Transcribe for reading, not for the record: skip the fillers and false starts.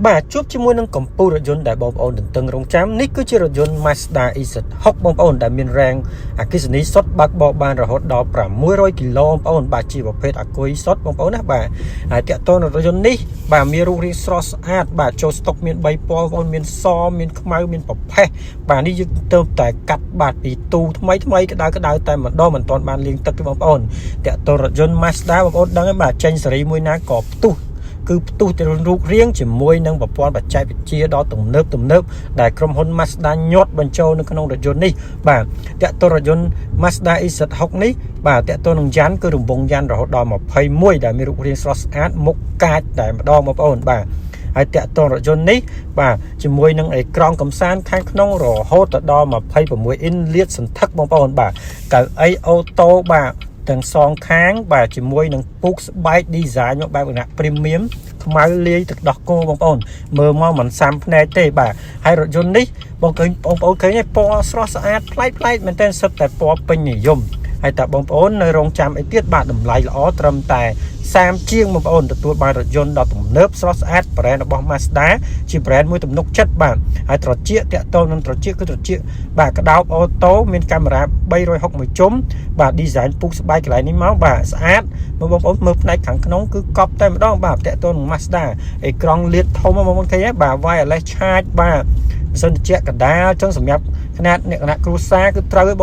បាទជួបជាមួយនឹងកម្ពុជារថយន្តដែលបងប្អូនទន្ទឹងរង់ចាំនេះគឺជារថយន្ត Mazda EZ6 បងប្អូនដែលមានរ៉េងអគ្គិសនីសុទ្ធបើកបរបានរហូតដល់600គីឡូបងប្អូនបាទជាប្រភេទអាគុយសុទ្ធបងប្អូនណាបាទហើយតាក់ទងនឹងរថយន្តនេះបាទមានរូបរាងស្រស់ស្អាតបាទចូលស្តុកមាន3ពណ៌បងប្អូនមានសមានខ្មៅមានប្រផេះបាទនេះយើងទៅតែកាត់បាទពីទូថ្មីថ្មីក្តៅក្តៅតែម្ដងមិនទាន់បានលាងទឹកទេបងប្អូនតាក់ទងរថយន្ត Mazda បងប្អូនដឹងហើយបាទចេញស៊េរីមួយណាក៏ផ្ទុះ គឺផ្ទុះទៅរូបរាងជាមួយនឹងប្រព័ន្ធបច្ចេកវិទ្យាដ៏ទំនើបទំនើបដែលក្រុមហ៊ុន Mazda ញាត់បញ្ចូលនៅក្នុងរថយន្តនេះបាទតាក់ទងរថយន្ត Mazda EZ6 នេះបាទតាក់ទងនឹងយ៉ាន់គឺរង្វង់យ៉ាន់រហូតដល់21ដែលមានរូបរាងស្រស់ស្អាតមុខកាចតែម្ដងបងប្អូនបាទហើយតាក់ទងរថយន្តនេះបាទជាមួយនឹងអេក្រង់កំសាន្តខាងក្នុងរហូតទៅដល់26អ៊ីនលាតសន្ធឹកបងប្អូនបាទកៅអី auto បាទទាំងសងខាងបាទជាមួយនឹងពូកស្បែក design មកបែបលក្ខណៈ premium ខ្មៅលាយទឹកដោះគោបងប្អូនមើលមកមិនសាំភ្នែកទេបាទហើយរថយន្តនេះបងឃើញបងប្អូនឃើញទេពណ៌ស្រស់ស្អាតប្លែកប្លែកមែនទែនសិតតែពណ៌ពេញនិយមហើយតើបងប្អូននៅរងចាំអីទៀតបាទតម្លៃល្អត្រឹមតែ30ជាងបងប្អូនទទួលបានរថយន្តដ៏ទំនើបស្រស់ស្អាត brand របស់ Mazda ជា brand មួយទំនុកចិត្តបាទហើយត្រចៀកតាក់ទងនឹងត្រចៀកគឺត្រចៀកបាទក្តោប auto មានកាមេរ៉ា361ជុំបាទ design ពុកស្បែកកន្លែងនេះមកបាទស្អាតមើលបងប្អូនមើលផ្នែកខាងក្នុងគឺកប់តែម្ដងបាទតាក់ទងនឹង Mazda អេក្រង់លាតធំបងប្អូនឃើញទេបាទ wireless charge បាទម៉ាស៊ីនត្រជាក់កដាលចឹងសម្រាប់ຂະຫນាតអ្នកគណៈគ្រួសារគឺត្រូវឲ្យបង